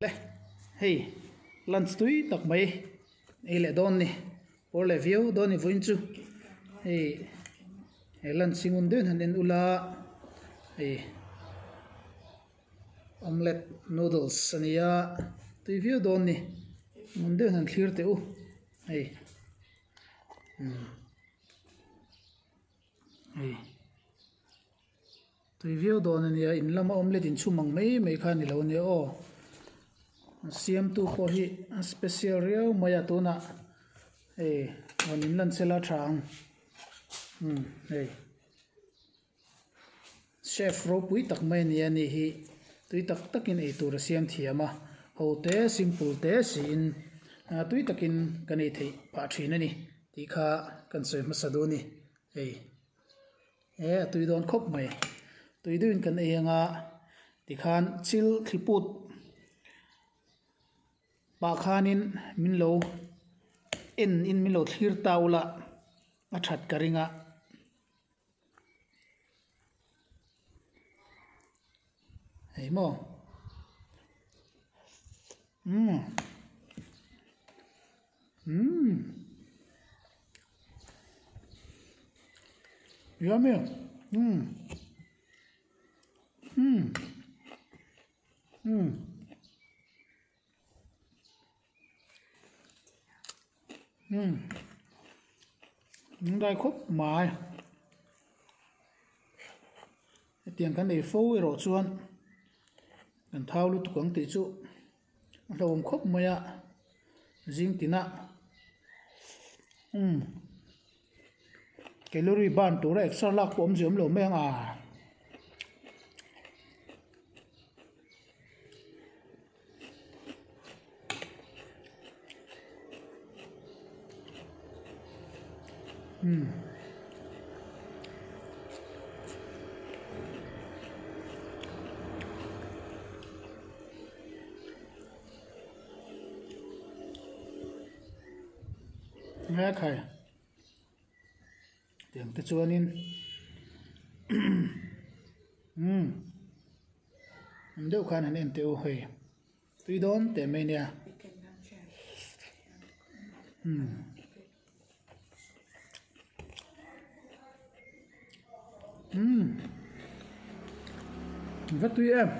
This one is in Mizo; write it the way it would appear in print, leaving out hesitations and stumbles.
Le hei lunch tui tak mai ei leh dawn ni pawr leh viau dawn ni vawiin chu hei he lunch hi ngun deuhin han en ula hei omelette noodles a ni a tui viau dawn ni ngun deuhin han thlir teh u hei umm hei. Tui viau dawn a nia, in lama omelette inchhum ang mai mai kha a ni lo a nia aw. A siamtu pawh hi a special riau mai a tunah hei rawn in lan sela tha ang umm hei chef ropui tak mai a ni a ni hi tui tak takin eitur a siam thiam a ho te simple te siin tui takin kan ei theih phah thin a ni tih kha kan sawi hmasa duh a ni hei. He a tui dawn khawp mai. Tui deuhin kan ei anga tikhan chil thli put pah khanin min lo en in min lo thlir ta ula a that ka ring a. Hei maw umm umm yummy umm umm umm umm an dai khawp mai. Hetiang kan ei fo erawh chuan kan thau lutuk ang tih chu a hlauhawm khawp mai a zing tinah umm calorie burn tura exer lak pawh awmzia awm lo mai ang a. Umm. Nge khai tiang te chuanin umm an deuh khan han en teh u hei tui dawn teh mai nia umm umm va tui em.